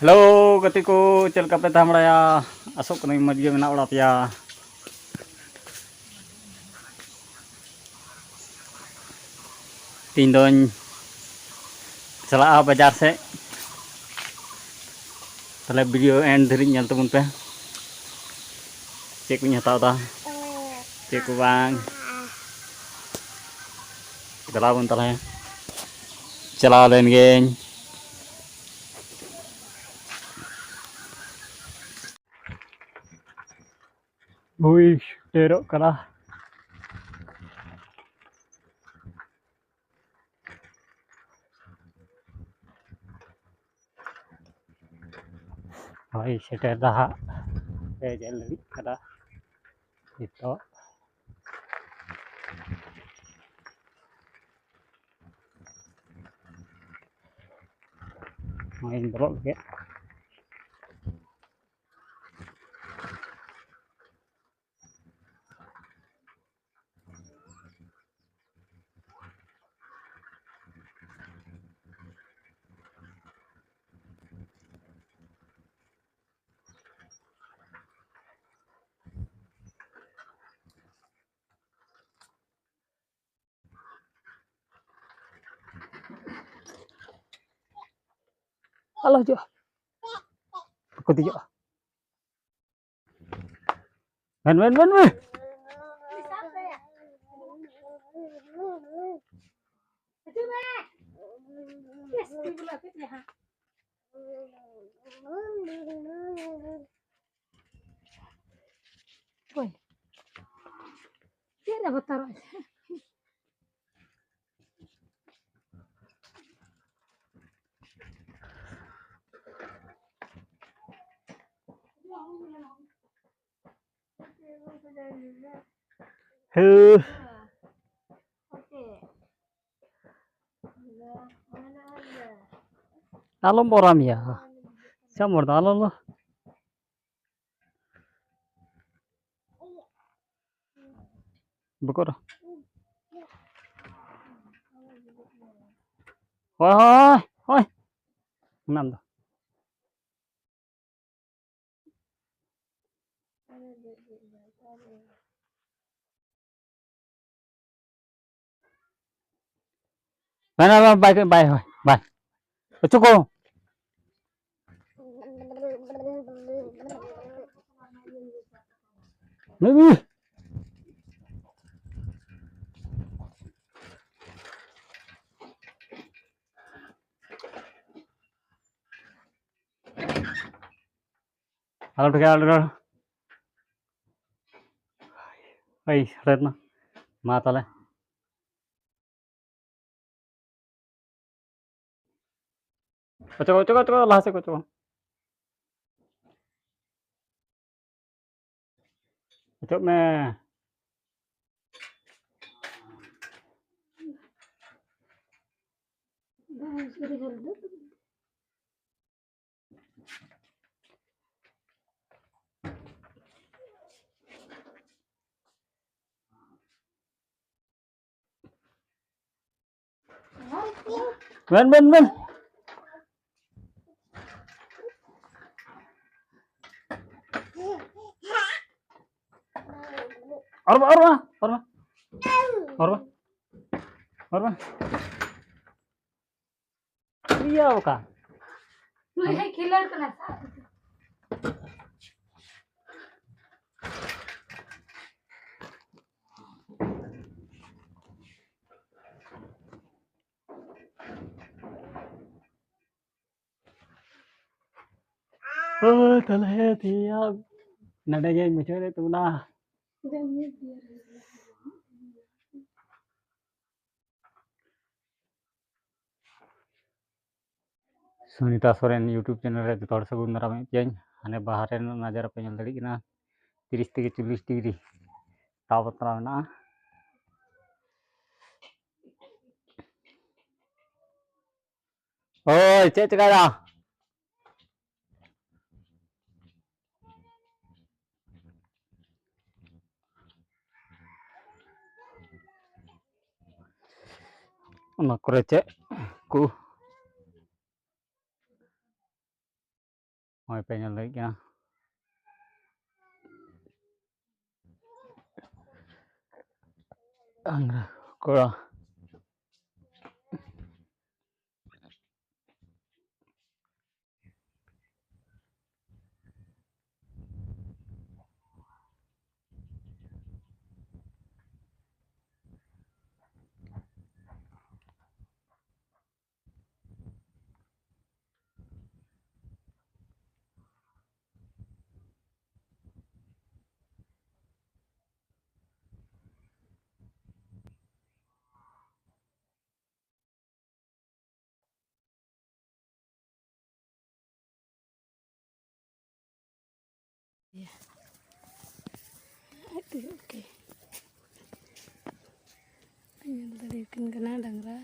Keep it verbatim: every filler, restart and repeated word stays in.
Hello ᱜᱟᱛᱮ ᱠᱚ, ᱪᱮᱫ ᱞᱮᱠᱟ ᱯᱮ ᱛᱟᱦᱮᱸ ᱵᱟᱲᱟᱭᱟ? ᱟᱥᱚᱜ ᱠᱟᱹᱱᱟᱹᱧ ᱢᱚᱡᱽ ᱜᱮ ᱢᱮᱱᱟᱜ ᱵᱟᱲᱟ ᱯᱮᱭᱟ᱾ ᱛᱮᱦᱮᱧ ᱫᱚᱧ ᱪᱟᱞᱟᱜᱼᱟ ᱵᱟᱡᱟᱨ ᱥᱮᱫ, ᱛᱟᱦᱞᱮ ᱵᱷᱤᱰᱤᱭᱳ ᱮᱱᱰ ᱫᱷᱟᱹᱨᱤᱡ ᱧᱮᱞ ᱛᱟᱵᱚᱱ ᱯᱮ᱾ ᱪᱮᱫ ᱠᱚᱧ ᱦᱟᱛᱟᱣ ᱮᱫᱟ, ᱪᱮᱫ ᱠᱚ ᱵᱟᱝ᱾ ᱪᱟᱞᱟᱣ ᱵᱚᱱ ᱛᱟᱦᱞᱮ, ᱪᱟᱞᱟᱣ ᱞᱮᱱ ᱜᱮᱧ᱾ ᱦᱩᱭ ᱥᱮᱴᱮᱨᱚᱜ ᱠᱟᱱᱟ᱾ ᱦᱳᱭ ᱥᱮᱴᱮᱨ ᱫᱟ ᱦᱟᱸᱜ, ᱯᱮ ᱧᱮᱞ ᱫᱟᱲᱮᱭᱟᱜ ᱠᱟᱱᱟ ᱱᱤᱛᱚᱜ᱾ ᱱᱚᱜᱼᱚᱭ ᱤᱧ ᱵᱚᱞᱚᱜ ᱞᱟᱹᱜᱤᱫ᱾ ᱟᱞᱚ ᱦᱤᱡᱩᱜᱼᱟ, ᱵᱟᱠᱚ ᱫᱮᱡᱚᱜᱼᱟ᱾ ᱢᱮᱱ, ᱢᱮᱱ, ᱢᱮᱱ, ᱢᱮ᱾ ᱚᱠᱚᱭ? ᱪᱮᱫ ᱨᱮ ᱵᱚᱛᱚᱨᱚᱜ? ᱦᱮᱸ᱾ ᱟᱞᱚᱢ ᱵᱚᱨᱟᱢ ᱭᱟ᱾ ᱪᱮᱫ ᱮᱢ ᱨᱚᱲ ᱮᱫᱟ? ᱟᱞᱚ, ᱟᱞᱚ᱾ ᱵᱚᱠᱚᱨ᱾ ᱦᱳᱭ, ᱦᱳᱭ, ᱦᱳᱭ᱾ ᱚᱱᱟ ᱫᱚ᱾ ᱵᱟᱭ, ᱵᱟᱭ, ᱵᱟᱭ, ᱦᱳᱭ, ᱵᱟᱭ᱾ ᱚᱪᱚᱜ ᱠᱚ᱾ ᱟᱞᱚ ᱴᱷᱮᱠᱟ, ᱟᱞᱚ ᱴᱷᱮᱠᱟ᱾ ᱮᱭ, ᱥᱮᱴᱮᱨ ᱮᱱᱟ᱾ ᱢᱟ ᱛᱟᱦᱞᱮ᱾ ᱚᱪᱚᱜ, ᱚᱪᱚᱜ, ᱚᱪᱚᱜ, ᱞᱟᱦᱟ ᱥᱮᱫ ᱠᱚ ᱚᱪᱚᱜ᱾ ᱚᱪᱚᱜ ᱢᱮ᱾ ᱵᱮᱱ, ᱵᱮᱱ, ᱵᱮᱱ᱾ ᱚᱨ ᱵᱟ, ᱚᱨ ᱵᱟ, ᱚᱨ ᱵᱟ᱾ ᱚᱨ ᱵᱟ᱾ ᱚᱨ ᱵᱟ᱾ ᱤᱭᱟᱹ ᱚᱠᱟ? ᱱᱩᱭ ᱦᱮᱡ ᱠᱷᱮᱞᱳᱰ ᱠᱟᱱᱟ ᱥᱮ? ᱦᱳᱭ, ᱛᱟᱦᱞᱮ ᱛᱮᱦᱮᱧᱟᱜ ᱱᱚᱰᱮ ᱜᱮᱧ ᱢᱩᱪᱟᱹᱫ ᱮᱫ ᱛᱟᱵᱚᱱᱟ᱾ ᱥᱩᱱᱤᱛᱟ ᱥᱚᱨᱮᱱ YouTube channel ᱨᱮ ᱡᱚᱛᱚ ᱦᱚᱲ ᱥᱟᱹᱜᱩᱱ ᱫᱟᱨᱟᱢᱮᱫ ᱯᱮᱭᱟᱧ᱾ ᱦᱟᱱᱮ ᱵᱟᱦᱟ ᱨᱮᱱᱟᱜ ᱱᱟᱡᱟᱨᱟ ᱯᱮ ᱧᱮᱞ ᱫᱟᱲᱮᱭᱟᱜ ᱠᱟᱱᱟ, ᱛᱤᱨᱤᱥ ᱛᱷᱮᱠᱮ ᱪᱚᱞᱞᱤᱥ ᱰᱤᱜᱽᱨᱤ ᱛᱟᱯᱢᱟᱛᱨᱟ ᱢᱮᱱᱟᱜᱼᱟ᱾ ᱳᱭ, ᱪᱮᱫ ᱪᱮᱠᱟᱭᱫᱟ? ᱚᱱᱟ ᱠᱚᱨᱮ ᱪᱮᱫ ᱠᱚ ᱱᱚᱜᱼᱚᱭ ᱯᱮ ᱧᱮᱞ ᱫᱟᱲᱮᱭᱟᱜ ᱠᱟᱱᱟ᱾ ᱰᱟᱝᱨᱟ ᱠᱚᱲᱟ᱾ ᱟᱡ ᱛᱮᱜᱮ, ᱳᱠᱮ᱾ ᱧᱮᱞ ᱫᱟᱲᱮᱭᱟᱠᱤᱱ ᱠᱟᱱᱟ ᱰᱟᱝᱨᱟ᱾